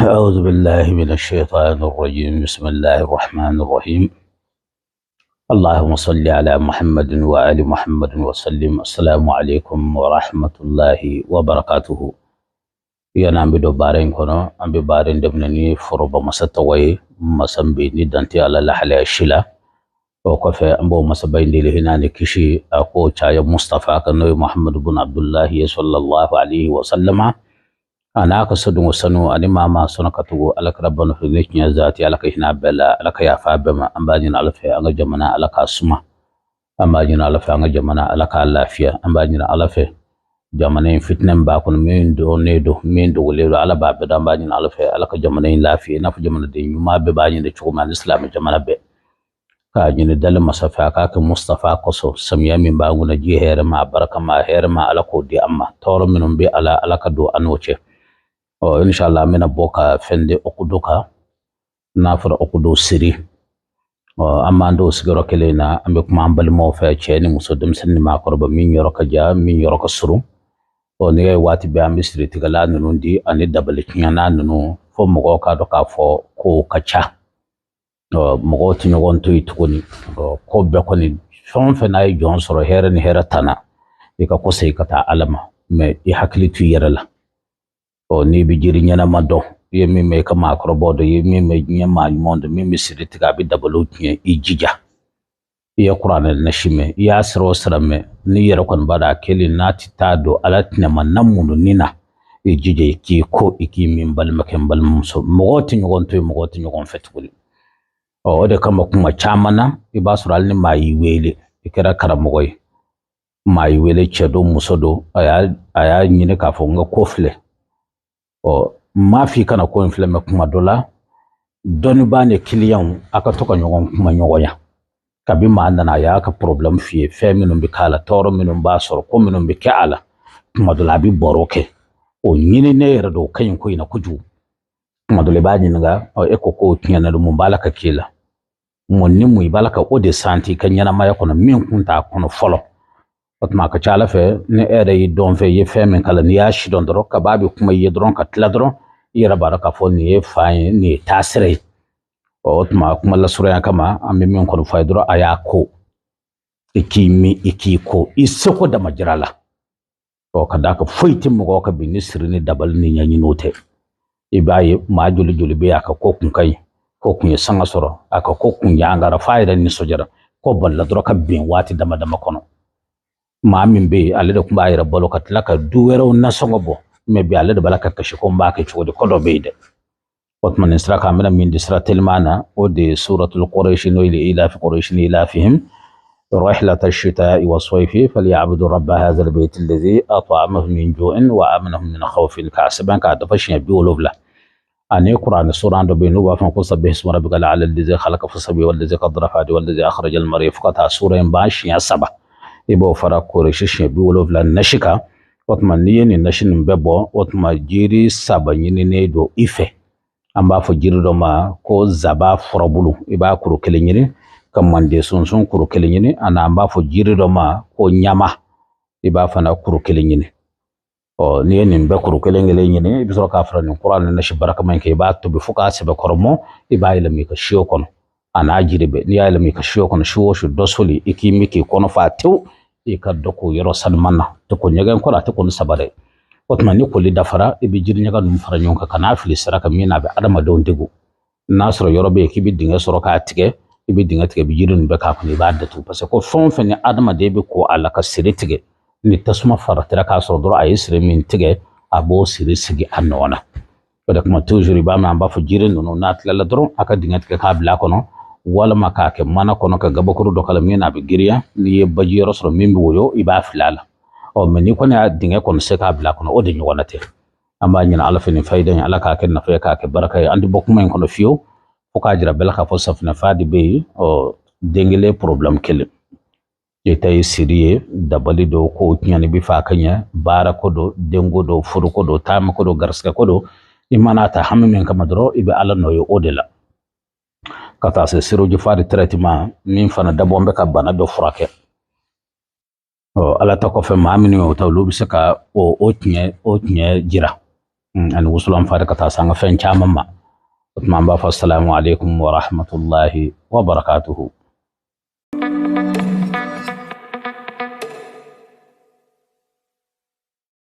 أعوذ بالله من الشيطان الرجيم. بسم الله الرحمن الرحيم. اللهم صل على محمد وآل محمد وسلم. السلام عليكم ورحمة الله وبركاته. Yana an bɛ don baara in kɔnɔ, an bɛ baara in daminɛ ni foroba masa tɔgɔ ye, masa min bɛ ni dante ala lahalaya si la. O kɔfɛ, an b'o masaba in deli hinɛ ni kisi a k'o caya Mustafa kan, n'o ye Muhammadu bin Abdullahi ye, sallallahu alaihi wa sallama, a n'a ka sodenw sanu ani maa maa sɔnna ka tugu ala kira bano fɛ ni tiɲɛ zati. Ala ka hinɛ bɛɛ la, ala ka yafa bɛɛ ma. An b'a ɲini ala fɛ, an ka jamana, ala k'a suma. An b'a ɲini ala fɛ, an ka jamana, ala k'a lafiya. An b'a ɲini ala fɛ, jamana in fitinɛ min b'a kɔnɔ, min dɔnnen don, min dogolen don, ala b'a bɛɛ dɔn. An b'a ɲini ala fɛ, ala ka jamana in lafiya, i n'a fɔ jamanaden ɲuman bɛɛ b'a ɲini cogo min, ani silamɛ jamana bɛɛ. K'a ɲini dali masa fɛ, a k'a kɛ Mustafa kosɔn, samiya min b'an kunna, ji hɛrɛ ma, a baraka ma, a hɛrɛ ma, ala k'o di an ma. Tɔɔrɔ minnu bɛ ala, ala ka don an n'o cɛ. Ɔ inshallah, an bɛna bɔ ka fɛn di okudo kan, n'a fɔra okudo siri. Ɔ an b'an dɔw sigiyɔrɔ kelen na, an bɛ kuma an balimaw fɛ, cɛ ni muso, denmisɛnnin ni maakɔrɔba, min yɔrɔ ka jan, min yɔrɔ ka surun. Ɔ n'i y'a ye waati bɛɛ an bɛ siritigɛla ninnu di ani dabali tiɲɛna ninnu, fo mɔgɔw k'a dɔn k'a fɔ kow ka ca. Ɔ mɔgɔw tɛ ɲɔgɔn to yen tuguni. Ɔ ko bɛɛ kɔni, fɛn o fɛn n'a ye jɔn sɔrɔ, hɛrɛ ni hɛrɛ tana, i ka kɔsegin ka taa ala ma, mɛ i hakili to i yɛrɛ la. Ɔ n'i bɛ jiri ɲɛnama dɔn, i ye min mɛn i ka maakɔrɔbaw dɔn, i ye min mɛn diɲɛ maa ɲumanw dɔn, min bɛ siri tigɛ, a bɛ dabaliw tiɲɛ, i jija. I ye kuranɛ nasi mɛn, i y'a sira o sira mɛn, n'i yɛrɛ kɔni b'a dɔn a kelen n'a tɛ taa don ala tɛnɛma na mununi na, i jija i k'i ko, i k'i min balimakɛ, n balimamuso. Mɔgɔw tɛ ɲɔgɔn to yen, mɔgɔw tɛ ɲɔgɔn fɛ tuguni. Ɔ o de kama kuma caman na, i b'a sɔrɔ hali ni maa y'i wele, i kɛra karamɔgɔ ye, maa y'i wele, cɛ don, muso don, a y'a ɲini k'a fɔ n ka ko filɛ. Ɔ n m'a f'i kana ko in filɛ, mɛ kuma dɔ la, dɔnnibaa ni kiliyanw, a ka to ka ɲɔgɔn kuma ɲɔgɔnya. Kabi maa nana, a y'a ka problème f'i ye, fɛn minnu bɛ k'a la, tɔɔrɔ minnu b'a sɔrɔ, ko minnu bɛ kɛ a la, kuma dɔ la a bɛ baro kɛ, o ɲini ne yɛrɛ don, o ka ɲi ko in na kojugu. Kuma dɔ la i b'a ɲininka, ɔ e ko k'o tiɲɛna don, mun b'a la ka k'e la, mun ni mun i b'a la ka o de santi i ka ɲɛnamaya kɔnɔ min kun t'a kɔnɔ fɔlɔ? O tuma a ka ca ala fɛ, ni e yɛrɛ y'i dɔn fɛ, i ye fɛn min kalan, n'i y'a si dɔn dɔrɔn, kaba bɛ kuma i ye dɔrɔn ka tila dɔrɔn, i yɛrɛ b'a dɔn k'a fɔ nin ye fan ye, nin ye taasira ye. Ɔ o tuma kuma lasurunya kama, an bɛ min kɔni fɔ a ye dɔrɔn, a y'a ko, i k'i min, i k'i ko i seko damajira la. Ɔ ka d'a kan foyi tɛ mɔgɔ ka bin ni siri ni dabali ni ɲɛɲiniw tɛ. I b'a ye maa joli joli bɛ yen, a ka ko kun ka ɲi, ko kun ye sanga sɔrɔ, a ka ko kun yangara f'a yɛrɛ nisɔndiyara, ko balila dɔrɔn ka bin waati dama dama kɔnɔ. Maa min bɛ yen, ale de tun b'a yɛrɛ balo ka tila ka du wɛrɛw nasɔngɔ bɔ, mɛ bi ale de b'a la ka kasi ko n b'a kɛ cogo di, ko dɔ bɛ yen dɛ. O tuma nin sira kan, an bɛna min di sira teliman na, o de ye suratul Quraysh, n'o ye ilafi Quraysh ni ilafihim رحلة الشتاء والصيف فليعبدوا رب هذا البيت الذي أطعمهم من جوع وآمنهم من خوف. K'a sɛbɛn k'a dafa siɲɛ 70, ani kuranɛ suran dɔ bɛ yen n'u b'a fɔ ko sabbih isma rabbika al-a'la alladhi khalaqa fasawwa walladhi qaddara fahada walladhi akhraja al-mar'a, fo ka taa sura in ban siɲɛ 3, i b'o fara Quraysh siɲɛ 70 nasi kan. O tuma n'i ye nin nasi nin bɛɛ bɔ, o tuma jiri 3 ɲininen don i fɛ. An b'a fɔ jiri dɔ ma ko zaba furabulu, i b'a kuru kelen ɲini, ka manden sunsun kuru kelen ɲini, ani an b'a fɔ jiri dɔ ma ko ɲama, i b'a fana kuru kelen ɲini. Ɔ n'i ye nin bɛɛ kuru kelen kelen ɲini, i bɛ sɔrɔ k'a fara nin kura ni nasi barakama in kan, i b'a tobi fo k'a sɛbɛkɔrɔ mɔ, i b'a yɛlɛma i ka siyo kɔnɔ, a n'a jiri bɛɛ. N'i y'a yɛlɛma i ka siyo kɔnɔ, su o su dɔ soli, i k'i min k'i kɔnɔ fa tewu, i ka dɔ k'o yɔrɔ sanuman na, tɛ ko ɲɛgɛn kɔrɔ, a tɛ ko ni saba dɛ. O tuma ni koli dafara, i bɛ jiri ɲaga ninnu fara ɲɔgɔn kan ka n'a fili sira kan min na a bɛ adamadenw degun. N'a sɔrɔ yɔrɔ bɛ yen k'i bɛ dingɛ sɔrɔ k'a tigɛ, i bɛ dingɛ tigɛ, i bɛ jiri ninnu bɛɛ k'a kɔnɔ, i b'a datugu, parce que ko fɛn o fɛn ni adamaden bɛ ko a la ka siri tigɛ, ni tasuma faratira k'a sɔrɔ dɔrɔn, a ye siri min tigɛ, a b'o siri sigi a nɔ na. O de kama toujours i b'a mɛn an b'a fɔ jiri ninnu, n'a tilala dɔrɔn, a ka dingɛ tigɛ k'a bila a kɔnɔ, walima k'a kɛ mana kɔnɔ ka gabakuru dɔ k'a la min na a bɛ girinya. N'i ye baji yɔrɔ sɔrɔ min bɛ woyo, i b'a fili a la. Ɔ mɛ n'i kɔni y'a dingɛ kɔni se k'a bila a kɔnɔ, o de ɲɔgɔnna tɛ. An b'a ɲini ala fɛ, nin fayida in, ala k'a kɛ nafa ye, k'a kɛ baraka ye. An tɛ bɔ kuma in kɔnɔ fiyewu fo k'a jira bɛɛ la k'a fɔ safunɛ fa de bɛ yen. Ɔ den kelen problème kelen, i ta ye siri ye, dabali don, ko tiɲɛni bɛ fɛ a ka ɲɛ, baara ko don, denko don, furuko don, taama ko don, garisigɛ ko don, i mana ta hami min kama dɔrɔn, i bɛ ala nɔ ye o de la. Ka taa se sirojifa de traitement min fana dabɔ bɛ ka bana dɔ furakɛ. Ɔ ala ta kɔfɛ, maa minnu y'o ta, olu bɛ se ka o tiɲɛ jira. Ani wusulan fari ka taa se an ka fɛn caman ma. O tuma an b'a fɔ assalamu alaikum wa rahmatullahi wa barakatuhu.